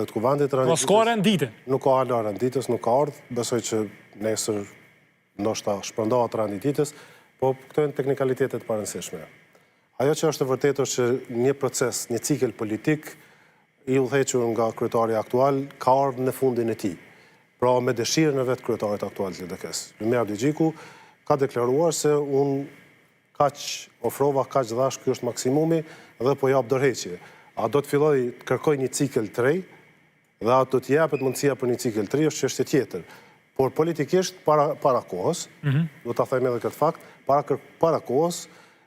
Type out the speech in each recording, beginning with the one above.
të Kuvendit. Po s'ka rend dite. Nuk ka hala rend ditës, nuk ka ardhë, besoj që nesër ndoshta shpërndahet rendi ditës, po këto janë teknikalitete të parëndësishme. Ajo që është e vërtetë është që një proces, një cikël politik i udhëhequr nga kryetari aktual ka ardhur në fundin e tij. Pra me dëshirën e vetë kryetarit aktual të LDK-së. Lumir Abdixhiku ka deklaruar se unë kaq ofrova, kaq dhash, ky është maksimumi dhe po jap dorëheqje. A do të filloj të kërkoj një cikël të ri dhe a do të jepet mundësia për një cikël të ri është çështje tjetër. Por politikisht para para kohës, do ta them edhe këtë fakt, para para kohës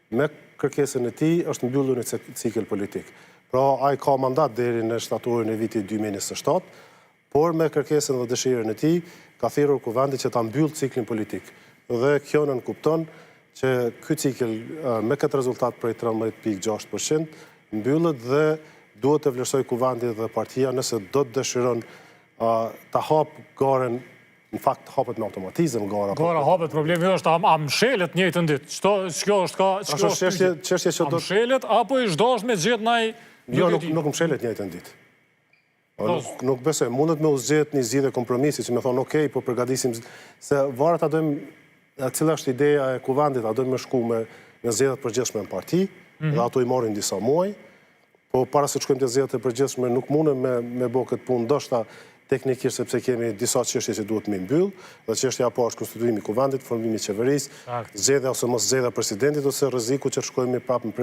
me kërkesën e tij është mbyllur një cikël politik. Pra ai ka mandat deri në shtatorin e vitit 2027, por me kërkesën dhe dëshirën e tij ka thirrur Kuvendin që ta mbyllë ciklin politik. Dhe kjo nënkupton që ky cikël me këtë rezultat prej 13.6% mbyllet dhe duhet të vlerësojë Kuvendi dhe partia nëse do të dëshiron ta hapë garën në fakt hapet me automatizëm gara. Gara hapet, problemi është a, a mshelet njëjtën ditë. Çto ç'kjo është ka, ç'kjo është çështje, çështje që do të mshelet apo i është me gjet naj Jo, nuk nuk mshelet njëjtën ditë. Po, nuk, nuk besoj, mundet me u zgjedh një zgjidhje kompromisi që me thonë, okej, po përgatisim, se varet a dojmë, cila është ideja e kuvendit, a dojmë me shku me në zgjedhjet e përgjithshme në parti, mm -hmm. dhe ato i marrin disa muaj, po para se të shkojmë te zgjedhjet e përgjithshme nuk mundem me, me bo këtë punë, ndoshta teknikisht sepse kemi disa çështje që duhet me mbyll, dhe çështja e parë është konstituimi i kuvendit, formimi i qeverisë, zgjedhja ose mos zgjedhja e presidentit ose rreziku që të shkojmë prapë në prill.